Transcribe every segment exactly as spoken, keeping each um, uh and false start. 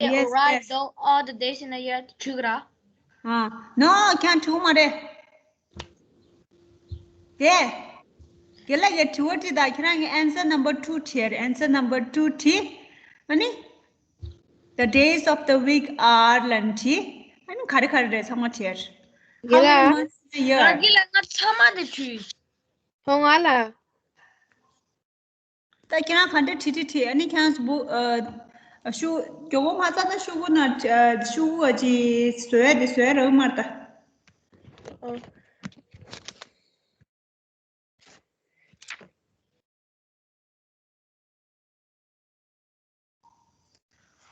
Yes, write yes. Down all the days in the year. ཆུག་ར། ཨ། No, ཁྱེད་ཆུག་མ་རེད། དེ། དེ་ལ་གི་དྲི་བ་དྲིས་དང་ཁྱེད་རང་གི་answer number two དྲིས། Answer number two དྲིས། ཨ་ནི། The days of the week are ལབ་དྲིས། ཨ་ནི་ག་རེ་ག་རེ་རེད་ཚང་མ་དྲིས། How many months in a year? ང་གི་ལ་ང་ཚང་མ་དེ་དྲིས། ཧོ་ང་ལ། ད་ཁྱེད་རང་ག་འདྲ་བྲིས་བྲིས་བྲིས། ཨ་ནི་ཁྱེད་རང་བུ་ཨ་ཤུ་མགྱོགས་པོ་མ་ཚར་ན་ཤུ་གུ་ན་ཤུ་གུ་ཨ་ཅི་བཟོ་ཡ་དེ་བཟོ་ཡ་རག་མ་རེད་ད།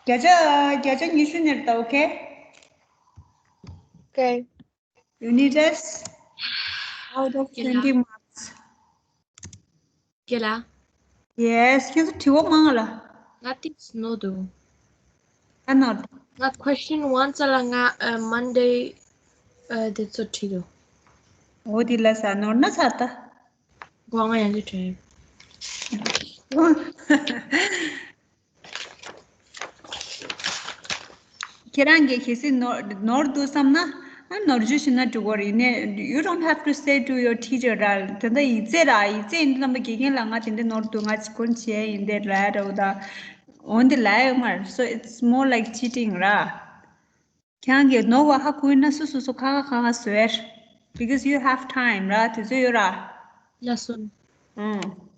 བརྒྱ་ཆ་བརྒྱ་ཆ་ཉི་ཤུ་ནས་ད། Okay? Okay. You need us out of twenty marks. རྒན་ལགས། Yes, ཁྱེད་ཚོ་དྲི་བ་མང་ལ། ང་ཏིག་སི་ནོ་འདུག་ཨ་ནོ། ང་question one ཙམ་ལ་ང་ཨ་Monday ཨ་དེ་ཚོ་བྲིས་འདུག་འོ་དེ་ལ་ས་ནོར་ན་ཚར་ད། གོ་ང་ཡང་ཅི་དྲན། ཁྱེད་རང་གིས་གལ་སྲིད་ནོར་ནོར་འདུག་བསམ་ན། ཨ་ནོར་འཇུ་ཤེས་ན་འགྲིག་གི་རེད། ནས་you don't have to say to your teacher ར། དེ་འདྲ་ཡིག་ཚད་ར། ཡིག་ཚད་ཡིན་དུས་ཙམ་པ་དགེ་རྒན་ལ་ང་དེ་འདྲ་ནོར་འདུག་ང་ཅིག་སྐོར་བྱས་ཡིན་དེ་ར་ར་འོ་ད། འོན་ཏེ་ལ་ཡོད་མ་རེད། So it's more like cheating ར། ཁྱེད་རང་གིས་ནོར་བ་ཧ་གོ་ཡིན་ན་སོ་སོ་སོ་ཁ་ཁ་ཁ་ཁ་བཟོས། Because you have time ར། དུས་ཚོད་ཡོད་ར། ལགས་སོ། ཨང་།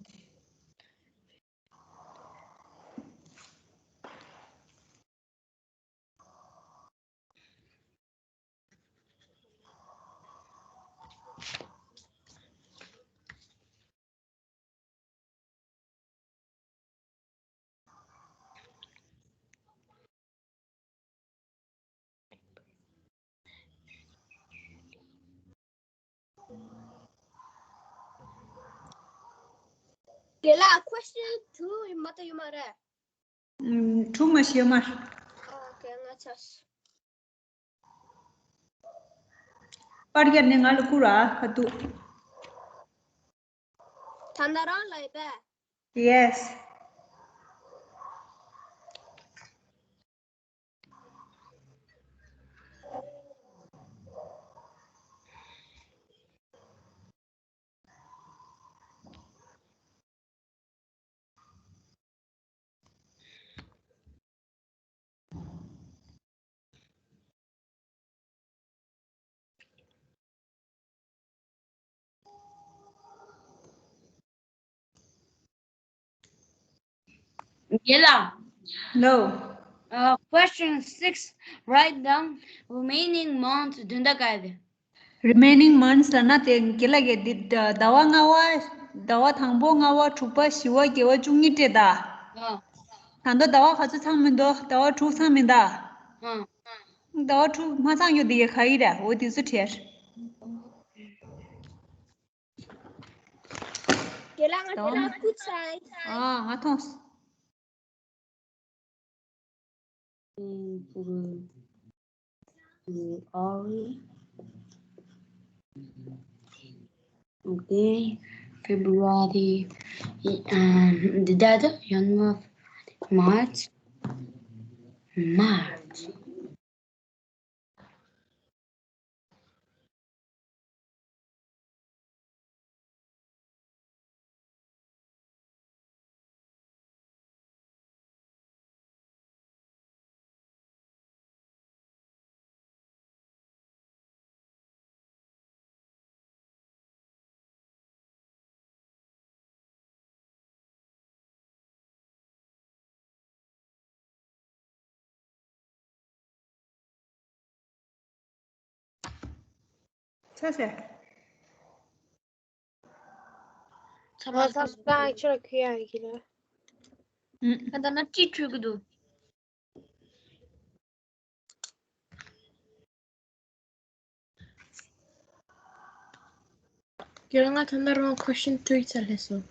དེ་ལ་question two ཡིན་མ་ད་ཡོད་མ་རེད། ཨུམ། དྲུག་མ་ཤེས་མ། ཨོ་ཁེ། ང་ཆ། པར་རྒྱབ་ནས་ང་ལ་བསྐུར་ར་ཁ་ཐུག་ད་ལྟ་རང་ལ་ཡོད་པས། Yes. རྒན་ལགས། No. Uh, question six. Write down remaining months. དོན་དག་ག་རེ། Remaining months ལབ་ན་དེ་རྒན་ལགས་ཀྱིས་འདི་ཟླ་བ་ལྔ་པ། ཟླ་བ་དང་པོ་ལྔ་པ་དྲུག་པ་བཞི་པ་བརྒྱད་པ་བཅུ་གཉིས་སྤྲད་ད། ཨ། ད་ལྟ་ཟླ་བ་ག་ཚོད་ཚང་མི་འདུག་ཟླ་བ་དྲུག་ཚང་མི་འདུག་ཨ། ཟླ་བ་དྲུག་མ་ཚང་རྒྱུ་དེ་ག་གི་རེད། འོ་དེ་ཚོ་བྲིས། རྒན་ལགས་ང་ཁྱེད་རང་སྐུ་ཚ། ཨ་ང་མཐོང་། April, okay, February, um, the data, January, March, March. ཚ་ཟེར། ཚ་མ་ཚ་ས་ཁྱོད་ཁུ་ཡ་གི་ལ། ཨ་ད་ན་ཅི་ཁྲུ་གི་འདུག་ཁྱོད་ང་ད་ན་རང་question two ཡི་ཚ་ལས་སོ།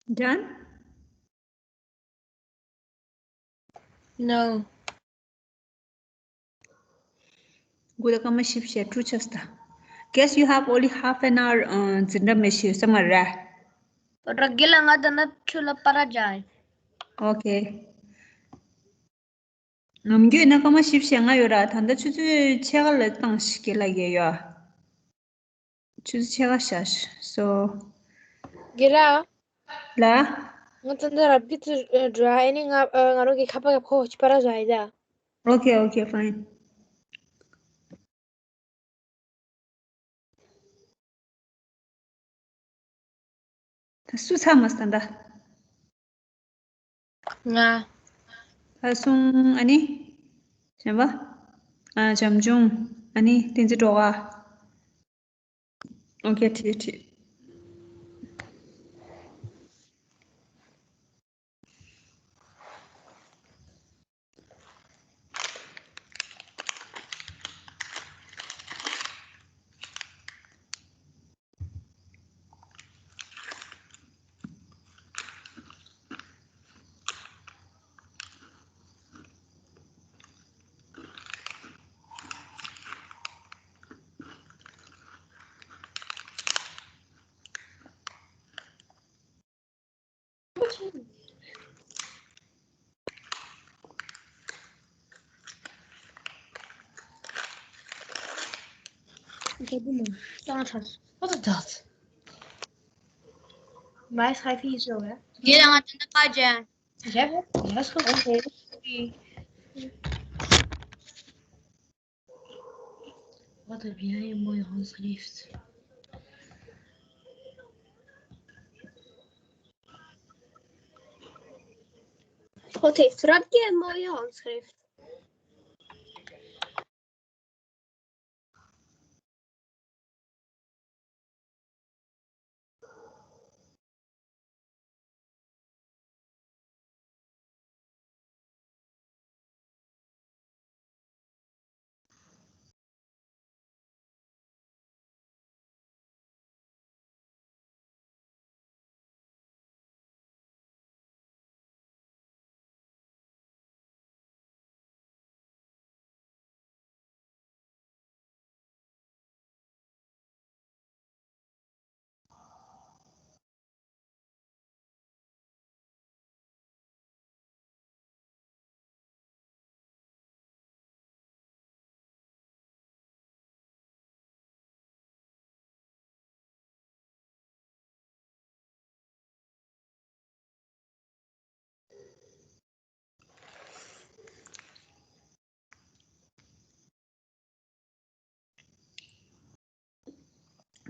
Done? No. དགུ་དང་སྐར་མ་བཞི་བཅུ་ཞེ་དྲུག་ཆགས་སོང་ད། Guess you have only half an hour. ཨ། འཛིན་གྲྭ་མེད་ཤི་ཡོད་ས་མ་རེད། ར་གི་ལ་ང་ད་ན་ཆུ་ལ་པ་ར་ཇའི། Okay. ནམ་རྒྱུན་ན་སྐར་མ་བཞི་བཅུ་ཞེ་ལྔ་ཡོད་ར། ད་ལྟ་ཆུ་ཚོད་ཕྱེད་ཀ་ལ་བཏང་ཞིག་གི་ལ་གི་ཡོད། ཆུ་ཚོད་ཕྱེད་ཀ་བཞག་སོ། གི་ར། ལ། ང་ད་ལྟ་རབ་གི་ཚུར་འགྲོ་ཨ་ནི་ང་ང་རང་གི་ཁ་པ་ག་ཁོ་ཅི་པ་ར་ཇའི་ད། Okay, okay, fine. ད་སུ་ཚར་མ་སོང་ད། ང་། ད་སོང་ཨ་ནི། གཞན་པ། ཨ། བྱམས་ཆུང་། ཨ་ནི་བསྟན་འཛིན་སྒྲོལ་དཀར། Okay, ཁྲིད་ཁྲིད། What the dot? Mais refis over. Gel anlatında kaca. Gel, gel, gel. Wat heb jij een mooie handschrift. Wat heeft Rabke een mooie handschrift.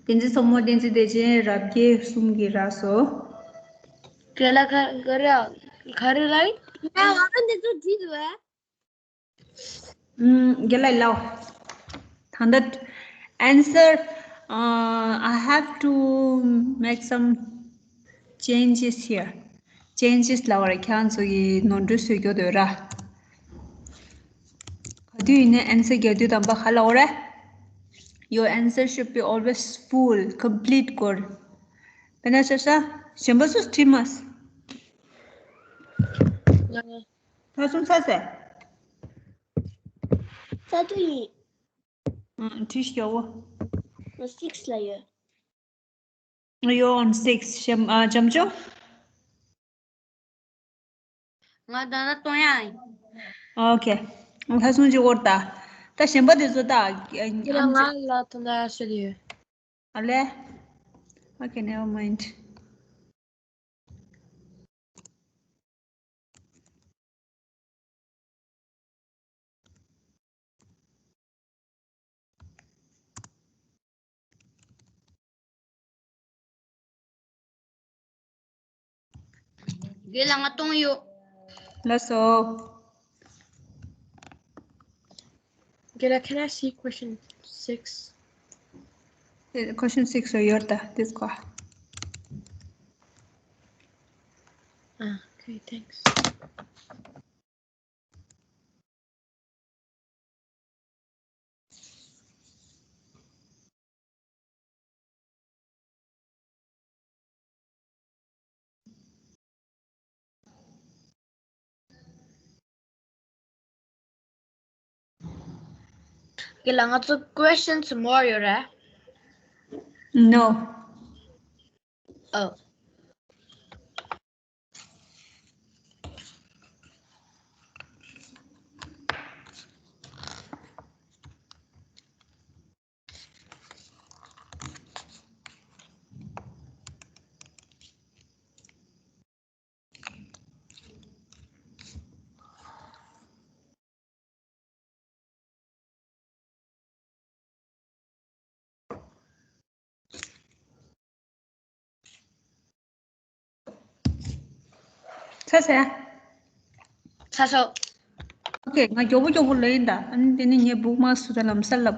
བསྟན་འཛིན་སོག་མོ། བསྟན་འཛིན་བདེ་ཆེན། རབ་རྒྱས་གསུམ་གྱིས་རག་སོ། དེ་ལ་ག་ག་རེ་ག་རེ་ལ་ཡིན། ང་ང་འདི་ཚོ་བྲིས་འདུག་བས། ཨུམ། རྒན་ལགས་ལགས། ད་ལྟ་answer, uh, I have to make some changes here. Changes ལབ་པ་རེད། ཁྱེད་རང་ཚོ་གི་ནོར་འཁྲུལ་བཟོ་རྒྱུ་འདུག་ར། ག་དུས་ཡིན་ནའི་answer རྒྱག་དུས་དམ་པ་ག་ལབ་པ་རེད། Your answer should be always full, complete དགོས། དཔེར་ན་ཆ་བཞག་གཞན་པ་སུས་བྲིས་མ་སོང་། ད་གསུངས་ཚར་ཟེར། ས་ཏུ་ཡིན། ཨང་། བྲིས་ཤོག་འོ། six ལ་ཡོད། You're on six. བྱམས། ཨ། བྱམས་ཆུང་། ང་ད་ལྟ་གཏོང་ཡག་ཡིན། Okay. ད་གསུངས་ཅིག་འོར་ད། ད་གཞན་པ་དེ་ཚོ་ད། ཁྱེད་རང་ང་ལ་ད་ལྟ་ཤོད་ཡོད། ཨ་ལེ། Okay, never mind. རྒན་ལགས་ང་གཏོང་ཡོད། ལགས་སོ། རྒན་ལགས། Can I see question six? Question six ཡོད་ད། དེ་ཚོ། Ah, okay, thanks. དེ་ལ་ང་ཚོ་questions more ཡོད་རེད། No. Oh. ཚ་ཚ། ཚ་སོ། Okay, ང་མགྱོགས་པོ་མགྱོགས་པོ་ལབ་ཡིན་ད། ཨ་ནི་དེ་ནི་ངའི་bookmarks ཚོ་ད་ལམ་སང་ལབ།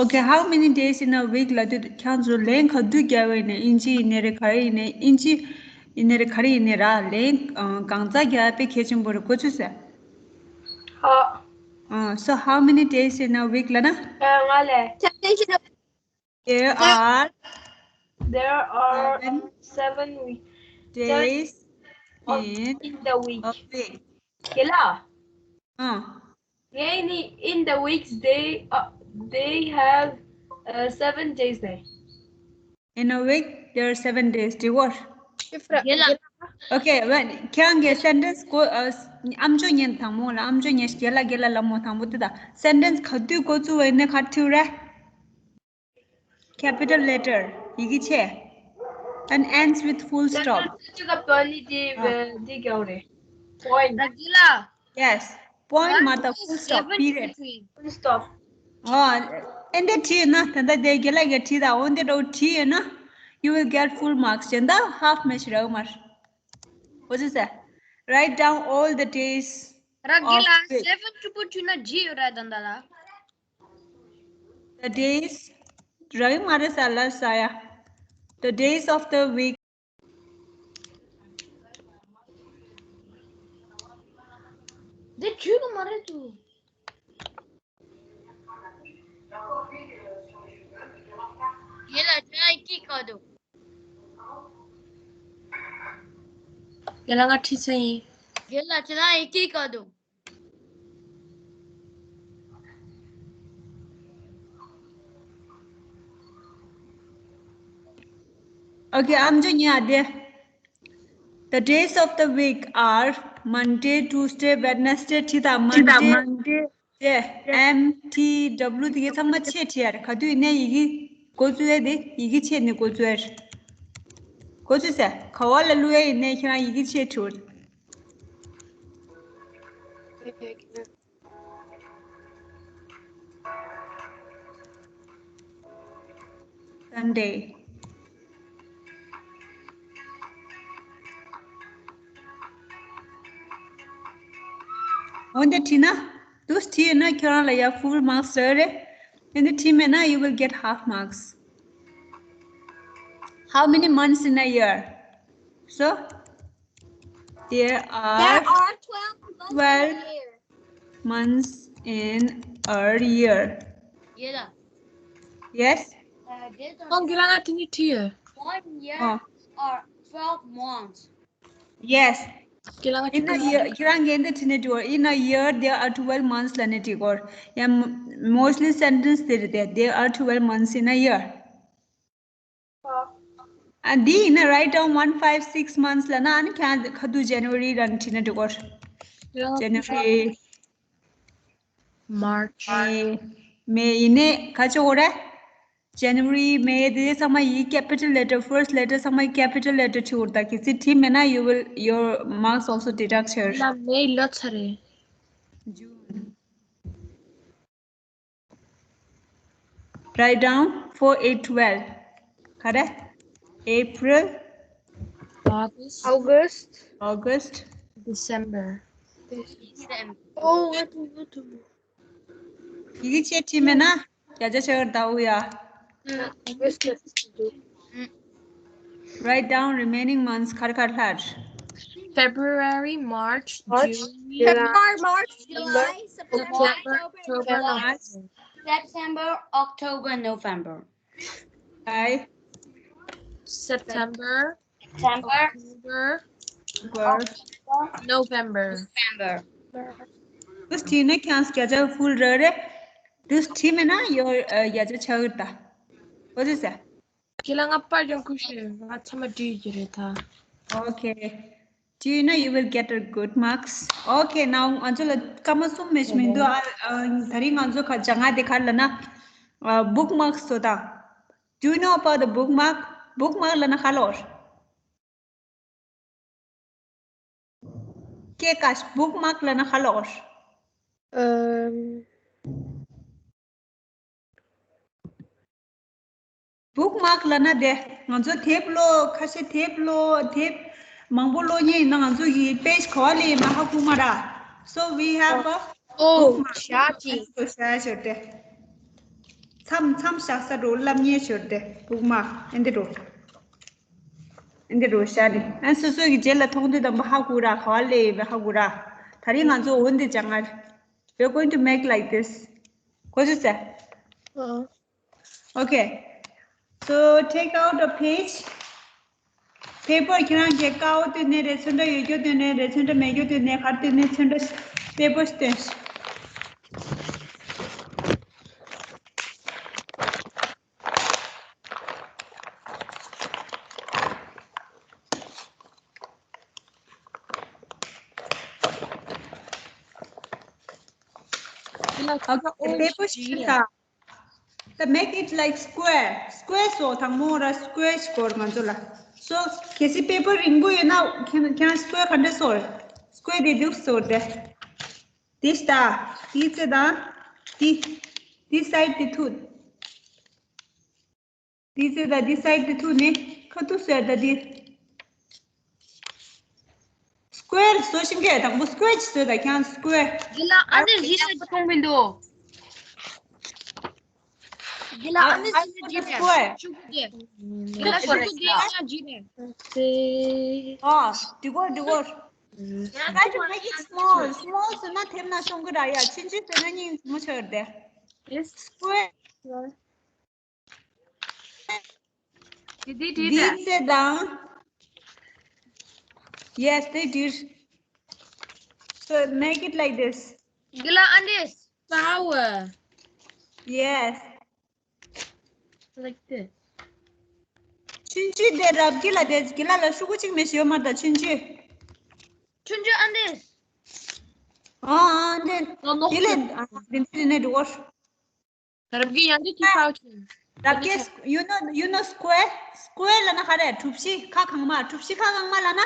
Okay, how many days in a week ལབ་དུས་ཁྱེད་ཚོ་ལན་ག་དུས་རྒྱག་པ་ཡིན་ནའི་ཨིན་ཇི་ཡིན་ནའི་རེད་ག་རེ་ཡིན་ནའི་ཨིན་ཇི་ཡིན་ནའི་རེད་ག་རེ་ཡིན་ནའི་ར་ལན་གང་ཙམ་རྒྱག་དཔེ་གལ་ཆེན་པོ་རེད། གོ་ཚོད་ཟེར། ཧ། Uh, so how many days in a week ལབ་ན། ང་ལས། There are There are seven seven week days of- in in the week. a week. Kela. Uh, Any in the weeks they uh, they have uh, seven days there. In a week, there are seven days. དེ་གོ། Kela. Okay, well, ཁྱེད་རང་གི་sentence གོ་ཨམ་ཅོག་ཉན་དང་མོ་ལ་ཨམ་ཅོག་ཉན་རྒན་ལགས་རྒན་ལགས་ལ་མོ་དང་པོ་དེ་དང་sentence ག་དུས་འགོ་བཙུགས་པ་ཡིན་ན་ག་ཐུག་རེད། Capital letter ཡི་གེ་ཆེ། And ends with full stop. ཅི་ག་པ་ནི་དེ་དེ་གའོ་རེད། Point. Ragila. Yes. Point མ་ད་full stop period. Full stop. ཨོ། ཨེ་འདི་བྲིས་ན་ད་ལྟ་དེ་རྒན་ལགས་ཀྱིས་བྲིས་དང་འོན་ཏེ་འགྲོ་བྲིས་ཡོད་ན། You will get full marks. གཞན་དག་half མེད་ཞིག་རག་མར། What is that? Write down all the days. Ragila Okay. seven triple two ན་ཇི་ཡོད་ར་ད་ད་ལ། The days. རག་མ་རེད་ས་ལ་ས་ཡ། The days of the week. འདི་ཇུས་གི་མ་རེད་དུ། ཡེ་ལ་ཇ་ཡི་ཀི་ཀ་དུ། ཡ་ལ་ང་ཁྲིད་ཚེ་ཡིན། ཡེ་ལ་ཇ་ཡི་ཀི་ཀ་དུ། Okay, I'm doing yeah there. The days of the week are Monday, Tuesday, Wednesday, ཐི་ད་Monday, yeah, M T W དེ་གའི་ཚང་མ་ཆེ་ཁྲི་ཡར་ག་དུས་ནས་ཡི་གེ་འགོ་བཙུགས་ཡ་དེ་ཡི་གེ་ཆེ་ནས་འགོ་བཙུགས་ཡ་འགོ་བཙུགས་ཟེར་ག་བ་ལ་བླུགས་ཡ་ཡིན་ནས་ཁྱེད་རང་ཡི་གེ་ཆེ་ཁྲི་བར། Sunday. འོན་ཏེ་བྲིས་ན་དུས་བྲིས་ན་ཁྱོད་རང་ལ་ཡ་full marks རེད། འོན་ཏེ་བྲིས་མེད་ན་you will get half marks. How many months in a year? So, there are There are twelve months in twelve a year. months in a year. ཡེ་ལ། Yes? Uh, there's ཁོང་གི་ལ་ང་དེ་ནི་ཁྲིད་ཡོད། one year Oh, are twelve months. Yes. གི་ལ་ང་In a ཁྲིད་year, ཁྱེད་རང་གིས་འདི་བྲིས་ནས་འགྲོ། In a year, there are twelve months ལབ་ནས་འབྲི་དགོས། ཡང་mostly sentence དེ་རེད་དེ། There are twelve months in a year. ཨ་འདི་ཡིན་ན་write down one five six months ལབ་ན་ཨ་ནི་ཁྱེད་རང་ཁ་ཐུག་January རང་བྲིས་ནས་འགྲོ་དགོས། January, March. May, May ཡིན་ནའི་ག་ཅི་འོ་རེད། January, May དེ་ཚང་མ་ཡི་capital letter, first letter ཚང་མ་ཡི་capital letter བྲིས་འོ་ད་གལ་སྲིད་བྲིས་མེད་ན་you will, your marks also deduct here. ལ་May ལོ་ཚར་རེད། June. Write down four, eight, twelve. ག་རེ། April, August. August. August. December. Oh, what do you do? ཡི་གེ་ཆེ་བྲིས་མེད་ན་བརྒྱ་ཆ་ཆ་གར་ཟླ་བོ་ཡ། August. Write down remaining months. ག་རེ་ག་རེ་ལྷག February, March, March, June, February, March, July, September, September, October, October, November. September, October, November. July, September, September, October, October. November. November. Bus tina chance kya cha full rare. དུས་ཁྲིད་མེད་ན་ཡོ་ཨ་ཡ་ཅོ་ཆག་གི་ད། འོ་ཟེར་ཟེར། ཁྱེད་ལ་ང་པར་ཡང་ཁུ་ཤེས་ང་ཚང་མ་བྲིས་ཀྱི་རེད་ད། Okay. Do you know you will get a good marks? Okay, now ང་ཚོ་ལ་སྐར་མ་གསུམ་མེད་ཞིག་མི་འདུག་ཨ་ཨ་ད་རིང་ང་ཚོ་ཁ་སྦྱང་ང་དེ་ག་རེ་ལབ་ན་ཨ་bookmarks བཟོ་དང་། Do you know about the bookmark? Bookmark ལབ་ན་ག་ལབ་རེད། སྐད་ཀ་bookmark ལབ་ན་ག་ལབ་རེད། ཨམ། bookmark ལབ་ན་དེ་ང་ཚོ་དེབ་ཀློག་ཁ་ཤས་དེབ་ཀློག་དེབ་མང་པོ་ཀློག་མཁན་ཡིན་ན་ང་ཚོ་གི་page ག་པར་སླེབས་ཡོད་མེད་ཧ་གོ་མ་རེད། So we have a ཨོ། bookmark. ཤ་ཅི། ཤ་ཤོར་ཏེ། མཚམས་མཚམས་བཞག་ས་འགྲོ་ལབ་ཉེས་ཤོར་ཏེ་bookmark ཨེ་འདི་འགྲོ། ཨེ་འདི་འགྲོ་ཤ་ནི་ཨ་སོ་སོ་གི་རྗེས་ལ་མཐོང་དུས་དམ་པ་ཧ་གོ་ར་ག་པར་སླེབས་ཡོད་མེད་ཧ་གོ་ར། ད་རིང་ང་ཚོ་འོ་འདི་སྦྱང་ང་། We're going to make like this. གོ་ཚོད་ཟེར། ཨོ། Okay. So take out a page. Paper ཁྱེད་རང་གི་དཀར་པོ་སྟོན་ནི་རེད། ཚོན་ཁྲ་ཡོད་རྒྱུ་སྟོན་ནི་རེད། ཚོན་ཁྲ་མེད་རྒྱུ་སྟོན་ནི་ག་རེ་སྟོན་ནི། ཚོན་ཁྲ་paper སྟོན། Okay, paper ཞིག་ད། ད་make it like square. Square བཟོ་དང་མོ་ར་square ཞིག་དགོས་ང་ཚོ་ལ། So གལ་སྲིད་paper རིང་པོ་ཡོད་ན་ཁྱེད་ཁྱེད་རང་square ག་འདྲ་བཟོ་རེད། Square དེ་འདུག་བཟོ་དེ། དེ་ལྟ། དེའི་རྩེ་དང་། དེ། དེའི་side དེ་ཐུག་དེའི་རྩེ་དང་དེའི་side དེ་ཐུག་ནས་ཁ་ཐུག་བཟོས་ད་དེ། Square བཟོ་ཤེས་མཁན་དང་པོ་square ཅིག་བཟོས་ད་ཁྱེད་རང་square། དེ་ལ་ཨ་ནེ་རྗེས་ལ་གཏོང་མི་འདུག་དེ་ལ་ཨ་ནེ་རྗེས་ལ་རྗེས་ལ་square། ཤུ་གུ་དེ། དེ་ལ་ཤུ་གུ་དེ་ཡང་རྗེས་ལ། ཨ་འདི་གོ་འདི་གོ། Try to make it small. Small བཟོས་ན་དེབ་ནང་ཤོང་གི་ར་ཡ། ཆུང་ཆུང་བཟོས་ན་སྙིང་རྗེ་མོ་ཆགས་ཏེ། Square. དེ་དེ་དེ་Did they down? Yes, they did. So make it like this. དེ་ལ་ཨ་ནེ་flower. Yes. Like this. ཆུང་ཆུང་དེ་རབ་རྒྱས་ལ་དེ་རྒན་ལགས་ལ་ཤུ་གུ་གཅིག་མེད་ཞིག་ཡོད་མ་རེད་ད་ཆུང་ཆུང་། ཆུང་ཆུང་ཨ་ནེ། ཨ་ཨ་འདི། ལོ་ལོ། དེ་ལས་ཨ་འདི་འདི་ནས་འགྲོ་བར། རབ་རྒྱས་ཡང་འདི་ཅི་ཧའོ་ཆུང་། རབ་རྒྱས། you know, you know square? Square ལབ་ན་ག་རེ། གྲུ་བཞི་ཁ་གང་མ། གྲུ་བཞི་ཁ་གང་མ་ལབ་ན།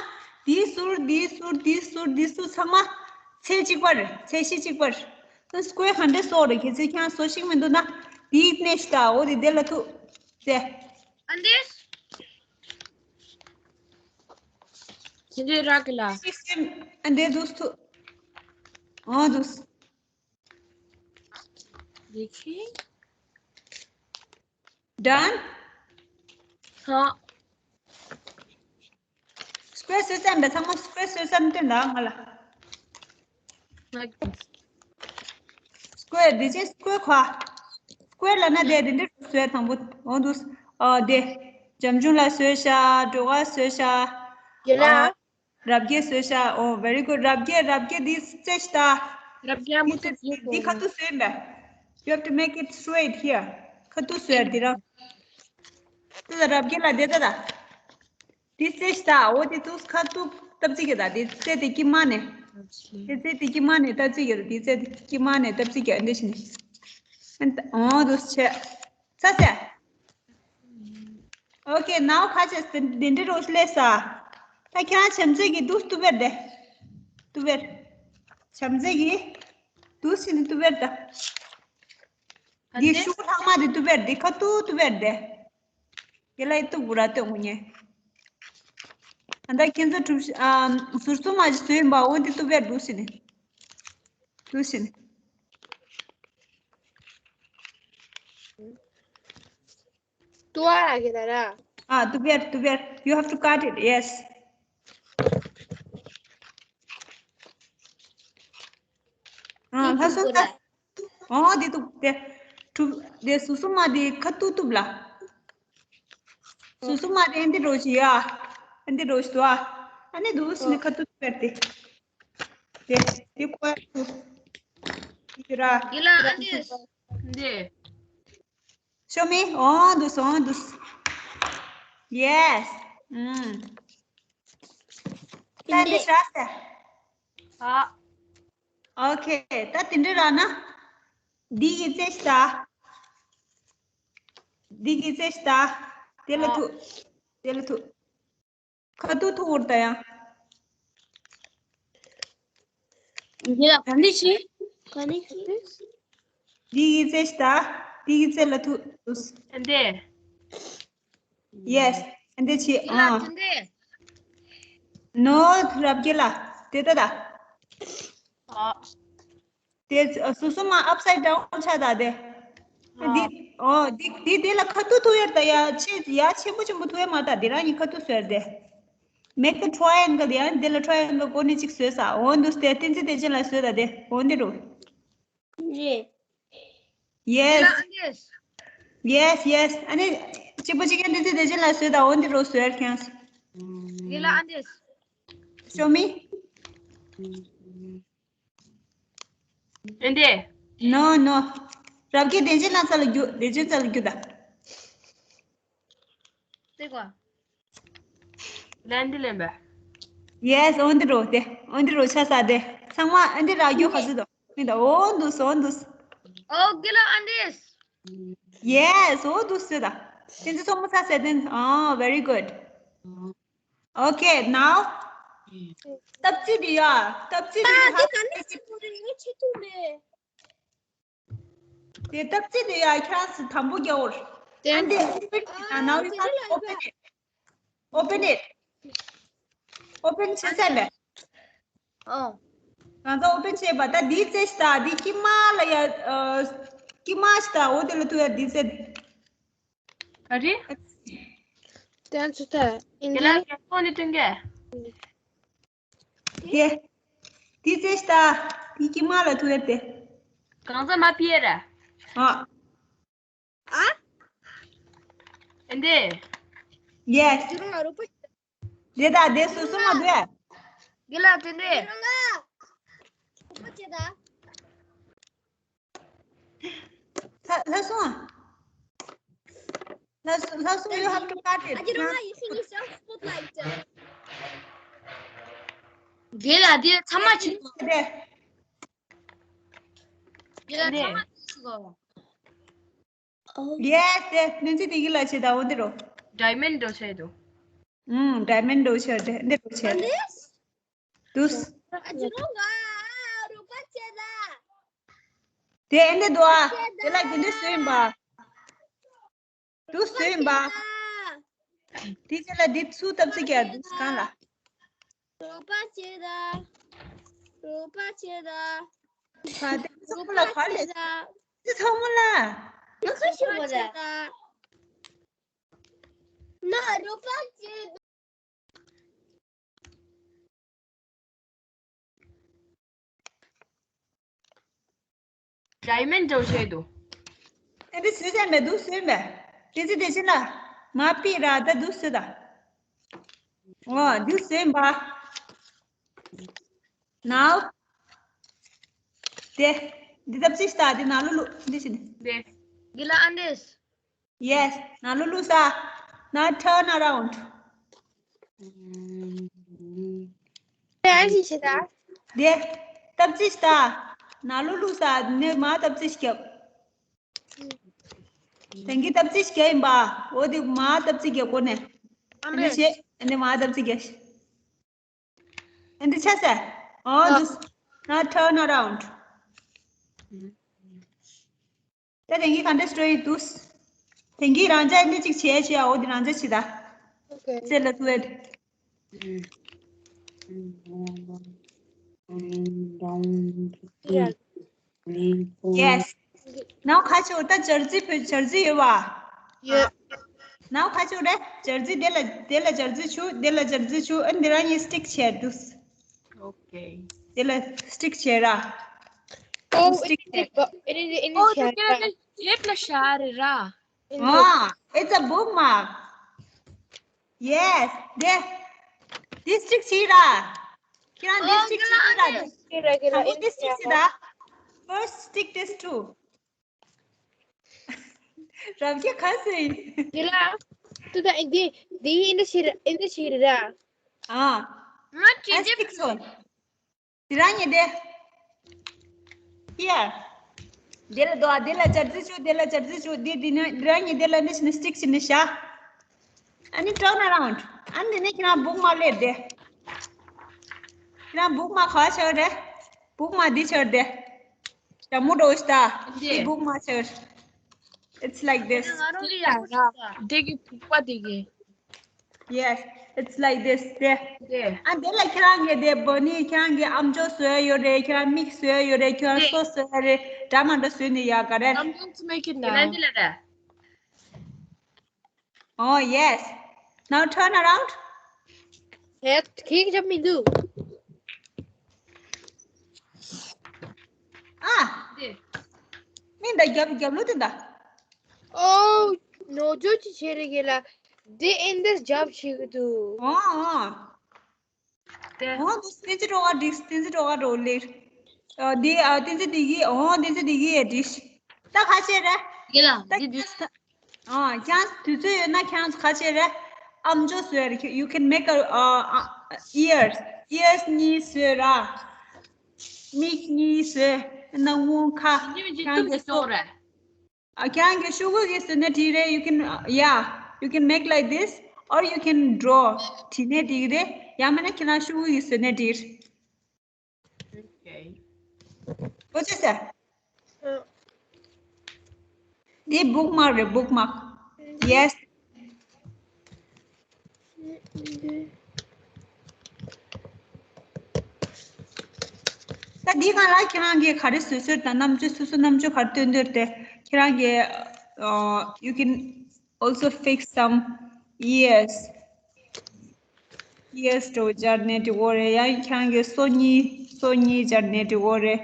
དེའི་ཟུར་དེའི་ཟུར་དེའི་ཟུར་དེའི་ཟུར་ཚང་མ་ཚད་གཅིག་པར། ཚད་གཞི་གཅིག་པར། Square ག་འདྲ་བཟོ་རེད། གལ་སྲིད་ཁྱེད་རང་བཟོ་ཤེས་མི་འདུག་ན། དེའི་གནས་ཤིག་ད། འོ་དེ་དེ་ལ་ཐུག་ཟེར། ཨ་འདི། ཁྱེད་ཚོའི་རག་གི་ལ། ཨ་འདི་འདུག་ཐུག་ཨ་འདུག देखिए। Done? हाँ। Square བཟོས་ཙམ་པས་ཚང་མ་square བཟོས་ཙམ་སྟོན་དང་ང་ལ། Like this. Square འདི་ཅི་square ཁ། Square ལབ་ན་དེ་དེ་འདྲ་བཟོས་དང་པོ་འོང་འདུག་ཨ་དེ། འཇམ་ཆུང་ལ་བཟོས་ཤག་འགྲོ་ག་བཟོས་ཤག་ཡིན་ན། རབ་རྒྱས་བཟོས་ཤག Oh, very good. རབ་རྒྱས་རབ་རྒྱས་འདི་རྩེ་ཤིག་ད། རབ་རྒྱས་མོ་འདི་ཁ་ཐུག་བཟོས་མེད། You have to make it straight here. ཁ་ཐུག་བཟོས་འདི་རང་། དེ་ལ་རབ་རྒྱས་ལ་དེ་ད་ད། འདི་རྩེ་ཤིག་ད། འོ་དེ་ཐུག་ཁ་ཐུག་སྟབས་གཅིག་གི་ད། འདི་རྩེ་དེ་དཀྱིལ་མ་ནས། འདི་རྩེ་དེ་དཀྱིལ་མ་ནས་སྟབས་གཅིག་གི་རེད། འདི་རྩེ་དེ་དཀྱིལ་མ་ནས་སྟབས་གཅིག་གི་འདི་བྱས་ནས། འོ་དུ་བྱས། ཚ་ཚ། Okay, now ཁ་ཆེ་འདི་འདྲ་རོ་སླེབས་ས། ད་ཁྱེད་རང་བྱམས་བརྩེ་གིས་འདུག་ཏུ་བེར་དེ། ཏུ་བེར། བྱམས་བརྩེ་གིས་འདུག་ཟེར་ནས་ཏུ་བེར་ད། འདི་ཤུགས་ལྷག་མ་དེ་ཏུ་བེར་དེ་ཁ་ཏུ་ཏུ་བེར་དེ། དེ་ལ་ཡི་ཏུ་གུ་ར་ཏུ་ངུ་ཉེ། ཨ་ད་ཁྱེད་ཚོ་གྲུབ་ཨ་ཟུར་གསུམ་མ་ཞིག་བཟོས་ཡིན་པ་འོ་འདི་ཏུ་བེར་འདུག་ཟེར་ནས། འདུག་ཟེར་ནས། ཏུ་ཨ་ར་གི་ད་ར། Ah, to bear, to bear. You have to cut it, yes. Ah, ལྷ་སོ་ད། ཨོ་དེ་ཏུ་དེ། ཏུ་དེ་སུ་སུ་མ་དེ་ཁ་ཏུ་ཏུབ་ལ། སུ་སུ་མ་དེ་འདི་རོ་ཞི་ཡ། འདི་རོ་ཞི་དུ་ཨ། ཨ་ནི་དུ་སི་ནི་ཁ་ཏུ་ཏུ་བེར་དེ། དེ་དེ་ཁོ་ཡ་ཏུ། དེ་ར། དེ་ལ་ཨ་ནི། འདི། Show me. འོང་འདུག་འོང་འདུག Yes. ཨུམ། ད་འདི་ཤ་ཟ། ཨ། Okay. ད་དེ་འདྲ་རག་ན། འདི་གི་རྩེ་ཤ་ད། འདི་གི་རྩེ་ཤ་ད། དེ་ལ་ཨ། ཐུག་དེ་ལ་ཐུག་ཁ་ཐུག་ཐུག་འུར་ད་ཡང་། འདི་ལ་ག་འདི་ཤི། ག་འདི་ཤི། འདི་གི་རྩེ་ཤ་ད། འདི་གི་རྩེ་ལ་ཐུག་འདི། Yes. འདི་ཆི། ཨ། འདི། No. རབ་རྒྱས་ལ། དེ་ད་ད། ཨ། དེ་སོ་སོ་མ་upside down ཆགས་ད་དེ། འདི། ཨོ། འདི་འདི་དེ་ལ་ཁ་ཐུག་ཐུག་ཡོད་ད་ཡ་ཆེ་ཡ་ཆེན་པོ་ཆེན་པོ་ཐུག་ཡོད་མ་ད་དེ་རང་གི་ཁ་ཐུག་བཟོས་དེ། Make the triangle. ཡ་དེ་ལ་triangle ཀོ་ནི་གཅིག་བཟོས་ས་འོ་འདུག་སྟེ་བསྟན་འཛིན་བདེ་ཆེན་ལ་བཟོས་ད་དེ་འོ་འདི་རུ། རེད། Yes. Yes, yes. ཨ་ནི་གཅིག་པོ་གཅིག་ཡ་བསྟན་འཛིན་བདེ་ཆེན་ལ་བཟོས་ད་འོ་འདི་རུ་བཟོས་ཁྱེད། Show me. ཨེ་འདྲས། No, no. རབ་རྒྱས་བདེ་ཆེན་ལ་ས་ལ་རྒྱུ་བདེ་ཆེན་ས་ལ་རྒྱུ་ད། ཙི་གོ། ལན་འདི་ལེན་པ། Yes, འོན་ཏེ་རོ་དེ། འོན་ཏེ་རོ་ཆ་ས་དེ། ཚང་མ་ཨེ་འདྲས་རག་རྒྱུ་ག་ཚོད་དོ། མི་ད་འོ་འདུག་སོ་འདུག་ཨོ་གི་ལ་ཨེ་འདྲས། Yes, འོ་འདུག་སོ་ད། དེ་ཚོ་ཚང་མ་ས་ས་དེ། Oh, very good. Okay, now. སྟབས་རྩིས་དེ་ཡ། སྟབས་རྩིས་དེ་ཡ། དེ་སྟབས་རྩིས་དེ་ཡ་ཁྱེད་རང་ཚོ་དམ་པོ་རྒྱག་འོར། དེ་ཨ་འདི་open it. Now you have to open it. Open it. Open བྱེད་ས་མེད། ཨོ། ང་ཚོ་open བྱེད་པ་ད་འདི་རྩེ་ཤ་ད་འདི་དཀྱིལ་མ་ལ་ཡ། དཀྱིལ་མ་ཤ་ད་འོ་དེ་ལ་ཐུག་ཡ་འདི་རྩེ། ག་རེ། དེ་ཚོ་ད་ཨིན་དེ་ལ་ཇི། ཁོང་ནི་སྟོན་གས། དེ། དེ་རྩེ་ཤ་ད། དེ་དཀྱིལ་མ་ལ་ཐུག་ཡ་དེ། གང་ཟག་མ་ཕི་ཡ་ར། ཨ། ཨ། ཨེ་འདྲས། Yes. དེ་ད་དེ་སོ་སོ་མ་དུ་ཡ། གི་ལ་དེ་འདྲས། ལྷ་ལྷ་སོང་། ལྷ་སོང་། ལྷ་སོང་། You have to cut it. ཨ་ཅེ་རང་ལ་ཡིན་ཤིང་ཡིན་ཤིང་spotlight. གི་ལ་དེ་ཚང་མ་ཆི་གོ། དེ། གི་ལ་ཚང་མ་ཆི་གོ། Yes, yes. ནན་ཅི་དེ་གི་ལ་ཆི་ད་འོ་དེ་རོ། Diamond འགྲོ་ཆེ་དོ། ཨུམ། Diamond འགྲོ་ཆེ་དེ་འདི་འགྲོ་ཆེ། དུས། ཨ་ཅེ་རང་ལ་རོ་པ་ཆེ་ད། དེ་ཨེ་འདྲས་འདུག་ཨ། དེ་ལ་དེ་འདྲས་བཟོས་ཡིན་པ། དུ་བཟོས་ཡིན་པ། དེ་ཚེ་ལ་འདི་ཚུ་སྟབས་ཚིགས་ཀྱི་འདུག་གང་ལ། རོ་པ་ཆེ་ད། རོ་པ་ཆེ་ད། ག་དེ་ཚོགས་པ་ལ་ག་ལས། དེ་ཚོགས་མོ་ལ། ང་ཁ་ཤི་བ་ར། ན་རོ་པ་ཆེ་ད། Diamond འགྲོ་བྱས་འདུག་ཨེ་འདི་བཟོས་ཟིན་པས་འདུག་བཟོས་པས། དེ་ཚེ་དེ་བཞིན་ལ། མ་པི་ར་ད་འདུག་བཟོས་ད། འོ་འདུག་བཟོས་པ། Now. དེ། འདི་ད་ཅི་ཤ་ད་དེ་ན་ལུ་ལུ་འདི་ཤི་འདི། དེ། གི་ལ་ཨན་དེས། Yes. Now ལུ་ལུ་ས། Now turn around. དེ་ཨ་ཅི་ཤ་ད། དེ། སྟབས་ཅི་ཤ་ད། ན་ལུ་ལུ་ས་ནི་མ་སྟབས་ཅི་ཤ་རྒྱབ། དེང་གི་སྟབས་ཅི་ཤ་རྒྱབ་ཡིན་པ། འོ་དེ་མ་སྟབས་ཅི་རྒྱབ་གོ་ནས། ཨ་ནི་ཤེ། ཨ་ནི་མ་སྟབས་ཅི་རྒྱབ། ཨ་འདི་ཆ་ས། འོ་འདུག Now turn around. ད་དེང་གི་ག་འདྲ་སྤྲོད་ཡི་འདུག་དེང་གི་རང་ཅག་འདི་གཅིག་བྱས་བྱས་འོ་འདི་རང་ཅག་བྱེད་ད། Okay. ཚེ་ལ་ཐུ་ཨེ། Yes. Now ཁ་ཆོ་ད་ཅར་ཙི་བོད་ཅར་ཙི་ཡོད་བ། ཡོད། Now ཁ་ཆོ་རེ་ཅར་ཙི་དེ་ལ་དེ་ལ་ཅར་ཙི་ཆུ་དེ་ལ་ཅར་ཙི་ཆུ་ཨ་འདི་རང་གཉིས་སི་ཊིག་བྱས་འདུག Okay. དེ་ལ་སི་ཊིག་བྱས་ར། Oh, སི་ཊིག་བྱས། ཨེ་ནི་ཨེ་ནི་ཨོ་དེ་ཁྱེད་ལ་ཡེད་ལ་ཤར་ར། Oh, it's a bookmark. Yes, there. District ཤེས་ར། ཁྱེད་རང་district ཤེས་ར། ཁྱེད་ར་ཁྱེད་ར། ཨེ་ནི་district ཤེས་ར། First stick this two. རབ་རྒྱས་ག་ཟེར་ཡིན། དེ་ལ། ཏུ་ད་འདི་འདི་ཨིན་ཌི་ཤི་ར་ཨིན་ཌི་ཤི་ར། ཨ། ང་ཅི་ཨ་ཅི་སི་ཀི་ཚོ། དེ་རང་ཉིད་དེ། Here. དེ་ལ་དོ་དེ་ལ་ཅར་ཙི་ཆུ་དེ་ལ་ཅར་ཙི་ཆུ་དེ་དེ་ནི་དེ་རང་ཉིད་དེ་ལ་ནི་ནི་སི་ཊིག་ཅི་ནི་ཤ། ཨ་ནི་turn around. ཨ་ནི་དེ་ནི་ཁྱེད་རང་བུག་མ་ལེར་དེ། ཁྱེད་རང་བུག་མ་ག་ཆར་རེད། བུག་མ་འདི་ཆར་དེ། ཇ་མུ་འགྲོ་ཤི་ད། དེ་བུག་མ་ཆར། It's like this. ང་རང་གི་ཡག་པོ་ཤོད་པ། དེ་གི་བུག་པ་དེ་གི། Yes, it's like this. དེ། དེ། ཨ་འདི་ལ་ཁྱེད་རང་གི་དེ་བོ་ནི་ཁྱེད་རང་གི་ཨམ་ཅོག་བཟོས་ཡོད་རེད། ཁྱེད་རང་མིག་བཟོས་ཡོད་རེད། ཁྱེད་རང་སོ་བཟོས་ཡོད་རེད། འདྲ་མ་འདྲ་བཟོས་ནི་ཡག་ག་རེད། I'm going to make it དེ་ལ་now. འདི་ལ་ར། Oh yes. Now turn around. ཧེ་ཁིག་ཅམ་མི་འདུག་ཨ། མིན་ད་རྒྱབ་རྒྱབ་ལོ་དེ་ད། Oh, no, ཇོ་ཅི་བྱེད་རེད་གི་ལ། དེ་ཨིན་ཌི་ཇོབ་བྱེད་གི་འདུག་ཨོ་ཨོ། དེ། ཨོ་དུ་སྟེན་ཅི་འགྲོ་ག་འགྲིག་སྟེན་ཅི་འགྲོ་ག་འགྲོ་ལེར། ཨ་དེ་ཨ་སྟེན་ཅི་དེ་གི་ཨོ་སྟེན་ཅི་དེ་གི་ཡ་འགྲིག་ད་ཁ་ཆེ་རེད། དེ་ལ་ད་འདི་འདི། ཨ་ཁྱང་དུས་ཚོད་ཡོད་ན་ཁྱང་ཁ་ཆེ་རེད། ཨམ་ཅོག་བཟོས་རེད། You can make a uh, uh, ears. Ears གཉིས་བཟོས་ར། མིག་གཉིས་བཟོས། སྣ་བུག་ཁ། འདི་མི་འདི་ཁྱང་ཏུམ་གི་གི་སོང་ར། ཨ་ཁྱེད་རང་གི་ཤོག་གུ་གི་བཟོས་ན་འགྲིག་རེད། You can uh, yeah, you can make like this or you can draw. བྲིས་ནས་འགྲིག་རེད། ཡང་མིན་ན་ཁྱེད་རང་ཤོག་གུ་གི་བཟོས་ན་འགྲིག Okay. གོ་ཆོད་ཟེར། འདི་bookmark རེད། Bookmark. Yes. ད་འདི་སྒང་ལ་ཁྱེད་རང་གིས་ག་རེ་བཟོས་བཟོས་དང་རྣམ་དཔྱོད་སོ་སོ་རྣམ་དཔྱོད་ག་རེ་སྟོན་འདོད་དེ་ཁྱེད་རང་གིས་uh, you can also fix some ears. Ears འགྲོ་སྦྱར་ནས་འགྲིག་གོ་རེད། ཡང་ཁྱེད་རང་གིས་སོ་གཉིས་སོ་གཉིས་སྦྱར་ནས་འགྲིག་གོ་རེད།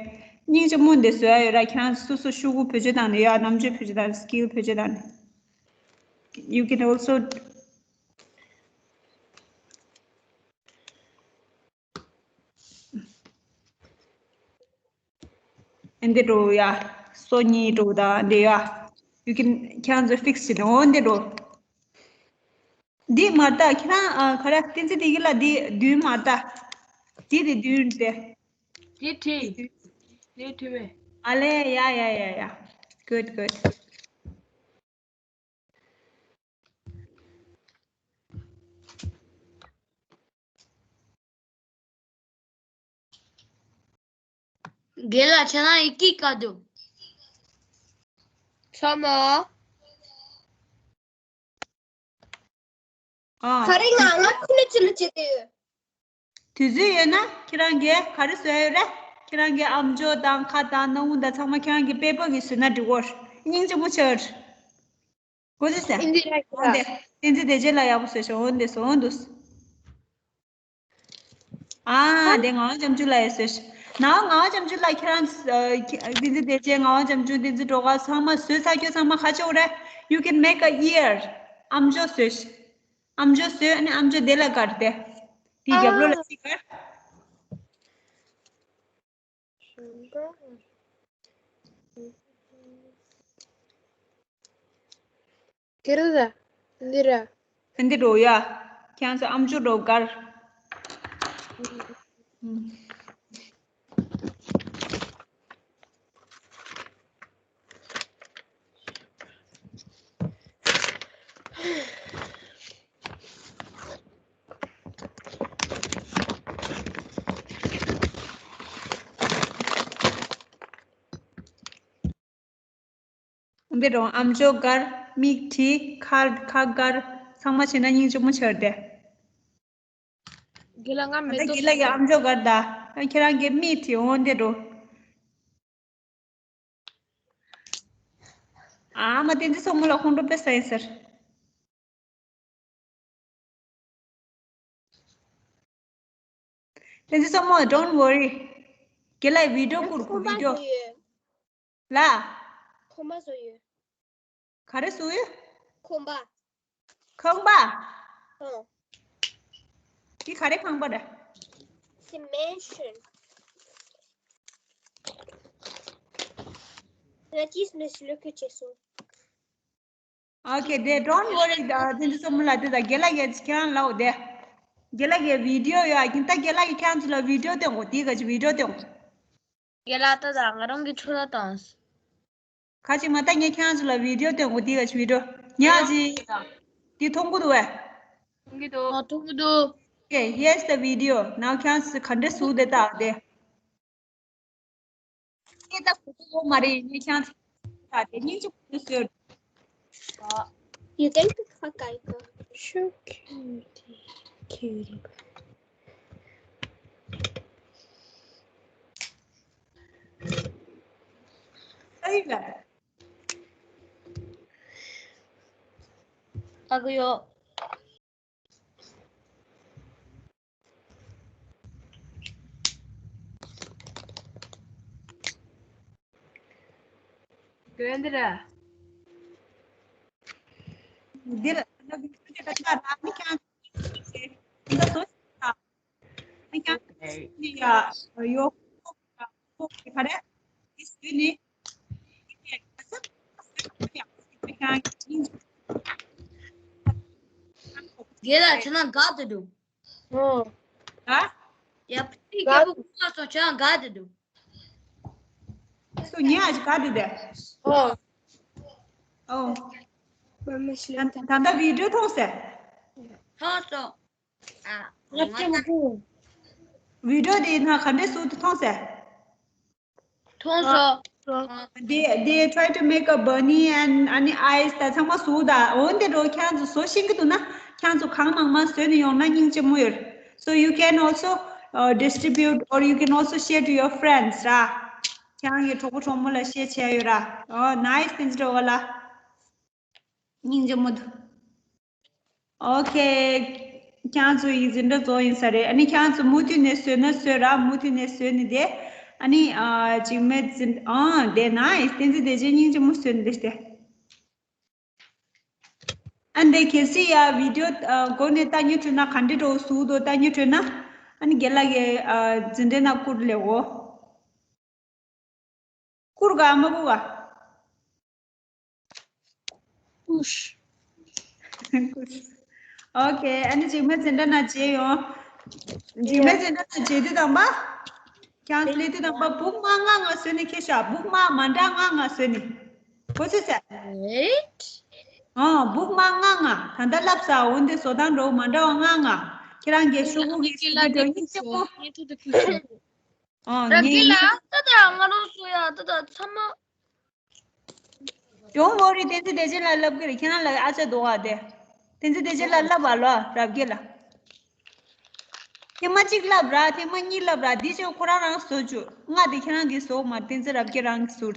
སྙིང་རྗེ་མོ་འདི་བཟོ་ཡ་ཡོད་ར། ཁྱེད་རང་སོ་སོ་ཤོག་གུ་བེད་སྤྱོད་བཏང་ནས་ཡ་རྣམ་དཔྱོད་བེད་སྤྱོད་བཏང་ནས་skill བེད་སྤྱོད་བཏང་ནས། You can also འདི་འགྲོ་ཡ། སོ་གཉིས་འགྲོ་ད་འདི་ཡ། You can cancel fix བྱེད་འོ་འདི་འགྲོ། འདི་མ་ལྟ་ཁྱེད་རང་ཨ་ག་རེ་བསྟན་འཛིན་བདེ་སྐྱིད་ལ་འདི་བདུན་མ་ལྟ། འདི་དེ་བདུན་ཏེ། འདི་བྲིས། འདི་བྲིས་མེད། ཨ་ལེ་ཡ་ཡ་ཡ་ཡ། Good, good. རྒན་ལགས་ཁྱེད་རང་ཡི་གེ་ག་འདུག་ཚང་མ། ཨ། ག་རེ་ང་ང་ཁུ་ལ་ཅི་ལ་བྱེད་དེ་ཡོད། དུས་ཚོད་ཡོད་ན་ཁྱེད་རང་གིས་ག་རེ་བཟོ་ཡ་ཡོད་རེད། ཁྱེད་རང་གི་ཨམ་ཅོག་དང་ཁ་དང་སྣ་བུག་དང་ཚང་མ་ཁྱེད་རང་གི་པེ་པར་གིས་བཟོས་ན་འགྲིག་གོ། སྙིང་རྗེ་མོ་ཆེ། གོ་ཚོད་ཟེར། ཨིན་ཇི་ར་འོན་ཏེ། བསྟན་འཛིན་བདེ་ཆེན་ལ་ཡག་པོ་བཟོས་ཤོག་འོན་ཏེ་སོ་འོན་འདུག་ཨ་དེ་ངག་དབང་ལྕམ་ཆུང་ལ་ཡི་བཟོས་ཤོག་ནའོ་ངག་དབང་ལྕམ་ཆུང་ལ་ཁྱེད་རང་ཨ་ཁྱེད་བསྟན་འཛིན་བདེ་ཆེན་ངག་དབང་ལྕམ་ཆུང་བསྟན་འཛིན་སྒྲོལ་དཀར་ཚང་མ་བཟོས་ཚར་ཁྱོད་ཚང་མ་ཁ་ཕྱོགས་རེད། You can make a ear. ཨམ་ཅོག་བཟོས་ཤོག་ཨམ་ཅོག་བཟོས་ཨ་ནི་ཨམ་ཅོག་དེ་ལ་དཀར་ཏེ། དེའི་རྒྱབ་ལོགས་ལ་ཨ་ཅི་དཀར། དེ་རེད་ད། འདི་ར། འདི་འགྲོ་ཡ། ཁྱེད་ཚོ་ཨམ་ཅོག་འགྲོ་དཀར། འདི་རུ་ཨམ་ཅོག་དཀར། མིག་བྲིས། ཁ་ཁ་དཀར། ཚང་མ་བྱས་ན་སྙིང་རྗེ་མོ་ཆགས་ཏེ། དགེ་ལགས་ང་མེ་ཏོག་ད་དགེ་ལགས་ཀྱི་ཨམ་ཅོག་དཀར་ད། ཁྱེད་རང་གི་མིག་བྲིས་འོང་འདི་རུ། ཨ་མ་བསྟན་འཛིན་སྲུ་མོ་ལ་ཁོང་ཁྲོ་དཔེ་ཟ་ཡིན་ཟེར། བསྟན་འཛིན་སྲུ་མོ། Don't worry. དགེ་ལགས་བི་ཌིའོ་བསྐུར་དགོས་བི་ཌིའོ། ཁོམ་པ་བཟོ་ཡོད། ལ། ཁོམ་པ་བཟོ་ཡོད། ག་རེ་བཟོ་ཡོད། ཁོམ་པ། ཁང་པ། ཨོ། འདི་ག་རེ་ཁང་པ་རེད། It's a mansion. ང་ཅིས་ནས་ལོ་ཁེ་ཆེ་སོང་། Okay, they don't worry. དེ་ཚོ་མུ་ལ་དེ་ད་རྒན་ལགས་ཀྱིས་ཁྱེད་རང་ལ་འོ་དེ། རྒན་ལགས་ཀྱི་བི་ཌི་ཡོ་ཡོད་ཨ། ད་རྒན་ལགས་ཀྱིས་ཁྱེད་རང་ཚོ་ལ་བི་ཌི་ཡོ་སྟོན་དགོས། དེའི་ག་ཅི་བི་ཌི་ཡོ་སྟོན་དགོས། རྒན་ལགས་ད་ད་ང་རང་གི་ཆུ་ལ་བཏང་། ཁ་ཅིག་མ་ད་ངས་ཁྱེད་རང་ཚོ་ལ་བི་ཌི་ཡོ་སྟོན་དགོས། དེའི་ག་ཅི་བི་ཌི་ཡོ། ཉག་ཅིག་དེ་མཐོང་གི་འདུག་བས། མཐོང་གི་འདུག་ཨ། མཐོང་གི་འདུག Okay, here's the video. Now ཁྱེད་རང་ཚོ་ག་འདྲ་བཟོ་དེ་ལྟ་དེ། ངས་ད་གོ་ཐུབ་ཡོད་མ་རེད། ངས་ཁྱེད་རང་ཚོ་ལ་དེ་སྙིང་རྗེ་མོ་བཟོས། You take the hot guy though. Sure, cutie, cutie. Hey, ད་གི་ཡོད། དོན་འདི་ར། འདི་ལ་ད་གི་ད་ག་ར་མི་ཁྱང་། འདི་ཚོ་ད་མི་ཁྱང་ཡ་ཡོ། རྒན་ལགས་ཁྱོད་རང་དགའ་འདུག་འདུག་ཨོ། ཨ། ཡ་ཕི་ཁྱེད་པོ་ཁུ་མ་སོང་ཁྱོད་རང་དགའ་འདུག་འདུག་སུ་ཉི་ཨ་ཅི་དགའ་འདུག་དེ། ཨོ། ཨོ། ད་ད་ལྟ་བི་ཌི་ཡོ་མཐོང་ཟེར། མཐོང་སོང་། ཨ། ང་ལྟད་མོ་བྱེད། བི་ཌི་ཡོ་དེ་ན་ག་འདྲས་བཟོ་དུ་མཐོང་ཟེར། མཐོང་སོང་། They they try to make a bunny and ཨ་ནི་eyes ད་ཚང་མ་བཟོ་ད། འོན་ཏེ་འགྲོ་ཁྱེད་ཚོ་བཟོ་ཤེས་ཀྱི་འདུག་ན་ཁྱེད་ཚོ་གང་མང་མང་བཟོས་ནས་ཡོང་ན་སྙིང་རྗེ་མོ་ཡོད། So you can also uh, distribute or you can also share to your friends ར། ཁྱེད་རང་གི་གྲོགས་པོ་གྲོགས་མོ་ལ་ཤེར་བྱས་ཡོད་ར། Oh nice དེ་འདྲ་བ་ལ། སྙིང་རྗེ་མོ་འདུག Okay. ཁྱེད་ཚོ་ཡིག་འཛིན་གྲྭ་རྫོགས་ཡིན་ས་རེད། ཨ་ནི་ཁྱེད་ཚོ་མུ་མཐུད་ནས་བཟོས་ན་བཟོས་ར། མུ་མཐུད་ནས་བཟོས་ནས་དེ། ཨ་ནི་ཨ་འཇིགས་མེད་འཛིན་ཨ་དེ་ན་བསྟན་འཛིན་བདེ་ཆེན་སྙིང་རྗེ་མོ་བཟོས་ནས་དེ་སྟེ། ཨ་འདི་གལ་སྲིད་ཡ་བི་ཌི་ཡོ་ཨ་མགོ་ནས་ལྟ་སྙིང་བྲོད་ན་ག་འདྲི་འགྲོ་ཟུག་དོ་ལྟ་སྙིང་བྲོད་ན། ཨ་ནི་རྒན་ལགས་ཀྱི་ཨ་འཛིན་གྲྭ་ན་བསྐུར་ལེ་འོ། བསྐུར་ག་མ་བསྐུར་ག་བསྐུར། བསྐུར། ཨོ་ཁེ། ཨ་ནི་འཇིགས་མེད་འཛིན་གྲྭ་ན་མཇལ་ཡོང་། འཇིགས་མེད་འཛིན་གྲྭ་ན་མཇལ་དུས་དང་པ། ཁྱེད་རང་ཚོ་སླེབས་དུས་དང་པ་བུག་མ་ལྔ་ལྔ་བཟོས་ནས་ཁྱེར་ཤོག་བུག་མ་མ་འདྲ་ལྔ་ལྔ་བཟོས་ནས། གོ་ཚོད་ཟེར། Wait. ཨོ་བུག་མ་ལྔ་ལྔ། ད་ལྟ་ལབ་ས་འོན་ཏེ་བཟོ་སྟངས་འགྲོ་མ་འདྲ་བ་ལྔ་ལྔ། ཁྱེད་རང་གི་ཤོག་བུ་གི་ཤོག་བུ་འགྲོ་སྙིང་རྗེ་མོ། ཨོ་རབ་རྒྱས་ལགས་ད་ལྟ་ང་རང་ཚོ་ཡ་ད་ལྟ་ཚང་མ། Don't worry བསྟན་འཛིན་བདེ་ཆེན་ལགས་ལབ་གི་རེད། ཁྱེད་རང་ལ་ཨ་ཅག་འདུག་ག་དེ། བསྟན་འཛིན་བདེ་ཆེན་ལགས་ལབ་པ་ལོ་རབ་རྒྱས་ལགས། ཐེངས་མ་གཅིག་ལབ་ར་ཐེངས་མ་གཉིས་ལབ་ར་འདི་ཆོ་ཁོ་རང་རང་བཟོ་བཅུག་ལྔ་དེ་ཁྱེད་རང་གིས་བཟོ་མ་བསྟན་འཛིན་རབ་རྒྱས་རང་གིས་བཟོ།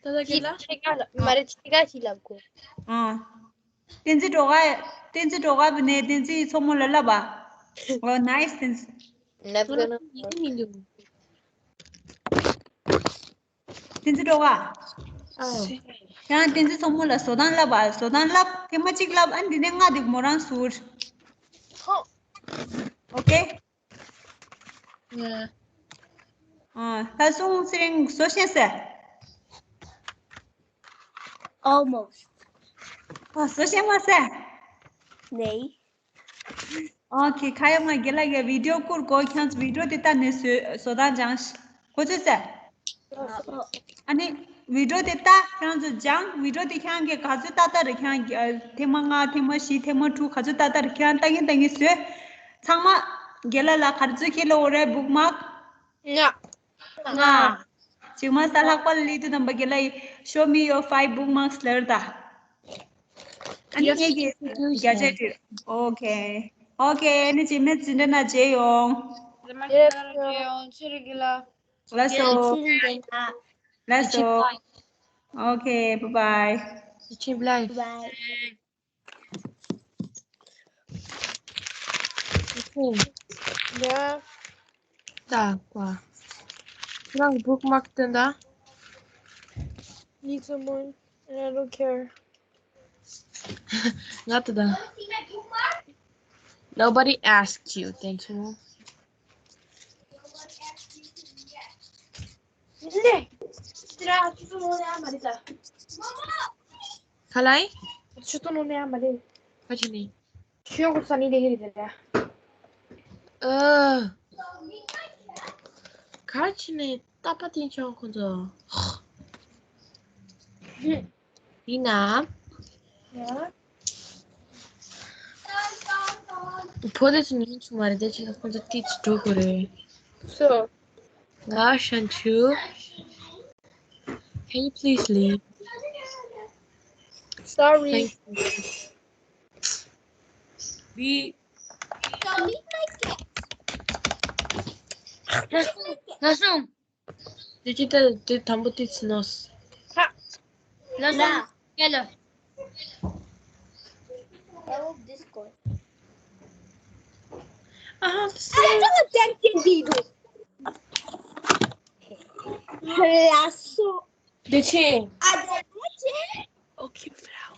ད་ལྟ་ཁྱེད་ལ་ཕྱེད་ཀ་ལ་མ་རེད་ཕྱེད་ཀ་ཞིག་ལབ་དགོས། ཨང་། བསྟན་འཛིན་སྒྲོལ་དཀར། བསྟན་འཛིན་སྒྲོལ་དཀར་བུ་ནས་བསྟན་འཛིན་མཚོ་མོ་ལ་ལབ་པ། ཨོ་nice བསྟན་འཛིན། ནབ་ཀ་ན། ཡིན་མི་འདུག་བསྟན་འཛིན་སྒྲོལ་དཀར། ཨོ། ཡང་བསྟན་འཛིན་མཚོ་མོ་ལ་བཟོ་སྟངས་ལབ་པ་བཟོ་སྟངས་ལབ་ཐེངས་མ་གཅིག་ལབ་ཨ་འདི་ནས་ལྔ་དེ་མོ་རང་ཟུར། ཧོ། ཨོ་ཁེ། ཡ། ཨ་ད་སུང་ཚེ་རིང་བཟོ་ཤེས་ཟེར། Almost. ཨ་བཟོ་ཤེས་མ་ཟེར། ནེ། ཨོ་ཁེ། ཁ་ཡ་མ་རྒན་ལགས་ཀྱིས་བི་ཌི་ཡོ་བསྐུར་གོ་ཁྱེད་ཚོ་བི་ཌི་ཡོ་དེ་ལྟ་ནས་བཟོ་བཟོ་སྟངས་སྦྱངས་ཤིག་གོ་ཚོད་ཟེར། ཨ་ནི་བི་ཌི་ཡོ་དེ་ལྟ་ཁྱེད་ཚོ་སྦྱངས་བི་ཌི་ཡོ་དེ་ཁྱེད་ཀྱིས་ག་ཚོད་ལྟ་ལྟ་རེད་ཁྱེད་ཀྱིས་ཐེངས་མ་ལྔ་ཐེངས་མ་བཞི་ཐེངས་མ་དྲུག་ག་ཚོད་ལྟ་ལྟ་རེད་ཁྱེད་ལྟ་གིན་ལྟ་གིན་བཟོས། ཚང་མ་རྒན་ལགས་ལ་ག་ཚོད་ཁྱེར་ལོ་རེད་བུག་མག་ལྔ། ལྔ། ཅིག་མ་ས་ལྷག་པ་ལི་དུ་དམ་པ་རྒན་ལགས་ཡིས་show me your five bookmarks ལབ་ད། ཨ་ནི་ངེད་ཀྱི་བརྒྱ་ཆ་དྲི། ཨོ་ཁེ། ཨོ་ཁེ། ཨ་ནི་འཇིགས་མེད་འཛིན་གྲྭ་ན་མཇལ་ཡོང་། ལགས་སོ། ལགས་སོ། ཨོ་ཁེ། bye bye. ཡ། ད་ཀ་ཁྱེད་རང་གི་བུག་མག་སྟོན་ད། Need someone. I don't care. ང་ད་ད། Nobody asked you. Thank you. ག་ལ་ཡིན། ཆུ་ཚོད་ནང་ནས་ཡང་མ་རེད། ཁ་ཆེ་ནས། ཆོས་གོ་ས་ནི་དེ་གི་རེད་དེ། ཨ། ཁ་ཆེ་ནས་ཏག་པ་དེ་ཆོག་ཁོ་ཚོ། ཡིན་ན། ཡ། བོད་དེ་ཚོ་ཉིན་ཆུང་མ་རེད་དེ་ཆེ་ན་ཁོ་ཚོ་ཏིས་འགྲོ་དགོས་རེད། སོ། ང་ཤན་ཆུ། Can you please leave? Sorry. Thank you. We. Don't leave my cat. ལགས་སོ། ལགས་སོ། དེ་ཅི་ལྟར་དེ་དམ་པོ་དེ་ཚི་ནོས། ཧ། ལགས་སོ། ལ། སྐད་ལ། I love this guy. ཨ་ཧ། ཨ་ལ་ལ་ལ་ལ་ལ། ལགས་སོ། དེ་ཆེ། ཨ་ལ་ལ་ལ། Okay, Frau.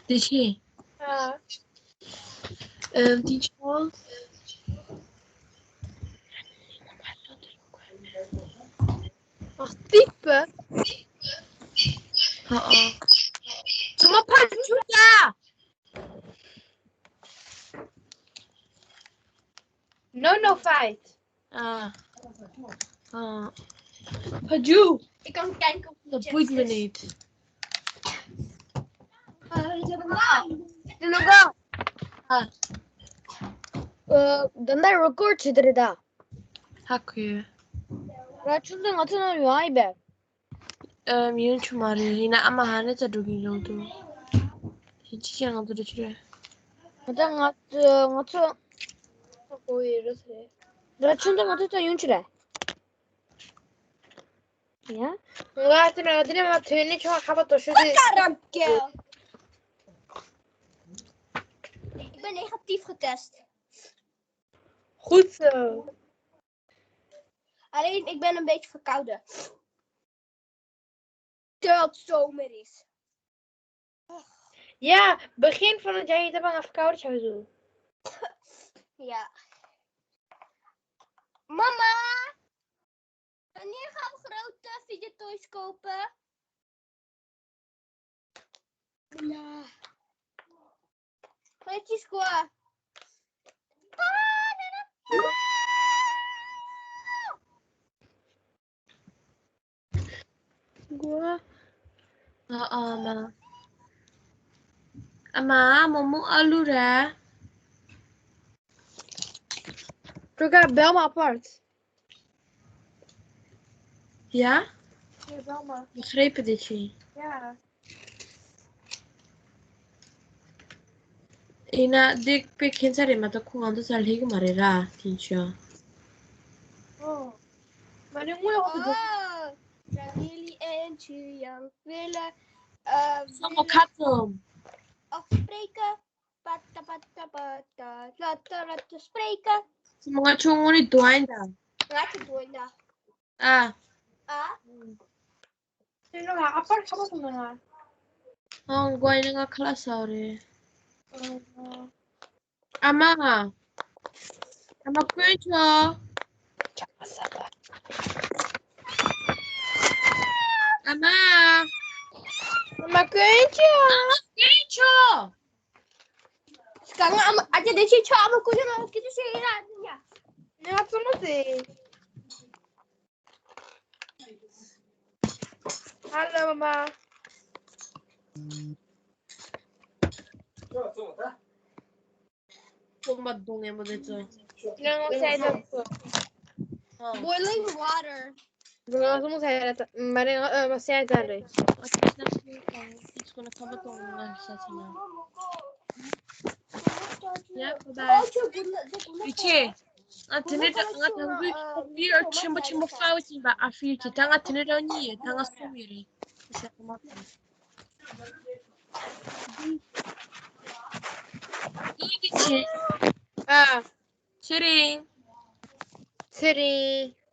དེ་ཆེ། ཨ། ཨ། དེ་ཆེ། ཨ། སྟིག་པ། ཨ་ཨ། ཚང་མ་ཕར་ཚུར་ལ། No, no fight. ཨ། ཨ། ཕ་ཇུ། ཨེ་ཀང་ཀན་ཀང་། The big minute. ཨ། ཨ། ད་ལྟ་རི་ཀོཌ་བྱེད་དེ་རེད་ད། ཧ་གོ། ར་ཆུང་ཚོ་ང་ཚོ་ནང་ཡོང་ཨ་ཡིན་པས། ཨ། མི་ཡོང་ཆུ་མ་རེད། ཡིན་ན་ཨ་མ་ཧ་ནེ་ཚ་འགྲོ་གི་ཡོང་འདུག་ཁྱེད་ཅི་བྱས་ང་ཚོ་འགྲོ་ཆུ་རེད། ང་ཚོ་ང་ཚོ་ང་ཚོ་གོ་ཡི་རེད་ཟེར། ར་ཆུང་ཚོ་ང་ཚོ་ཚོ་ཡོང་ཆུ་རེད། ཡ། ང་ཚོ་ང་ཚོ་ནས་ང་ཐོན་ནས་ཆུང་ཁ་པ་དོ་ཤོད་དེ། Fuck out, I'm gay. Ik ben negatief getest. Goed zo. Alleen, ik ben een beetje verkouden. Terwijl het zomer is. Ja, begin van het jaar is het maar verkouden zo. Ja. Mama, wanneer gaan we grote fidget toys kopen? Ja. Weet je, squad. ཨ། ཨ་མ། ཨ་མ། མོ་མོ་ཨ་ལུ་ར། Took out Belma parts. ཡ། ཡ་Belma. ཁ་རེ་པ་དེ་ཆི། ཡ། ཡིན་ན་འདི་དཔེ་ཁྱད་མཚར་རེད་མ་གཏོགས་ཁོ་ང་ཚོ་སར་སླེབས་ཀྱི་མ་རེད་ར་དེ་ཆོ། ཨོ། མ་ནི་དངོས་ཡོད་དུ། Oh, Danieli en Chiang willen, eh, ས་མོ་ཁ་ཙམ། Afspreken. Pata, pata, pata, laten, laten spreken. ས་མོ་ང་ཆོ་དངོས་གནས་འདུག་ཨ་ཡིན་ད། ང་ཆོ་འདུག་ཨ་ཡིན་ད། ཨ། ཨ། ཨ། དེ་ནང་ལ་ཨ་ཕར་ཁ་པར་སོང་ན་ང་། ཨང་གོ་ཡིན་ང་ཁ་ལག་ཟ་བ་རེད། ཨ་མ། ཨ་མ་དཀོན་མཆོག་ཨ་མ། ཨ་མ་དཀོན་མཆོག་ཨ་མ་དཀོན་མཆོག་གང་ཨ་མ་ཨ་ཅེ་དེ་ཆི་ཆོ་ཨ་མ་དཀོན་མཆོག་ང་སྐད་ཆ་བཤད་ཡིན་ར་ཡ། ང་ཙོ་མོ་ཟེ། Hello, Mama. ཚོང་པ་རྡུང་ངན་པོ་དེ་ཚོ། ང་ངོ་ཤེས་ད་ཚོ། Boiling water. ང་ཚོ་མོ་ཟེར་ཡ་ད་མ་རེད། ང་ཨ་མ་ཟེར་ཡ་ད་རེད། ཡ་bye bye. ཡིན་ཆེ། ང་དེ་ནས་ད་ང་དང་པོའི་ཕིར་ཆེན་པོ་ཆེན་པོ་ཕའོ་ཅིན་པ་ཨ་ཕིར་གྱི་ད་ང་དེ་ནས་རང་གཉིས་ཡོད་ད་ང་གསུམ་ཡོད་རེད། ཡིན་གྱི་ཆེ། ཨ། ཚེ་རིང་། ཚེ་རིང་།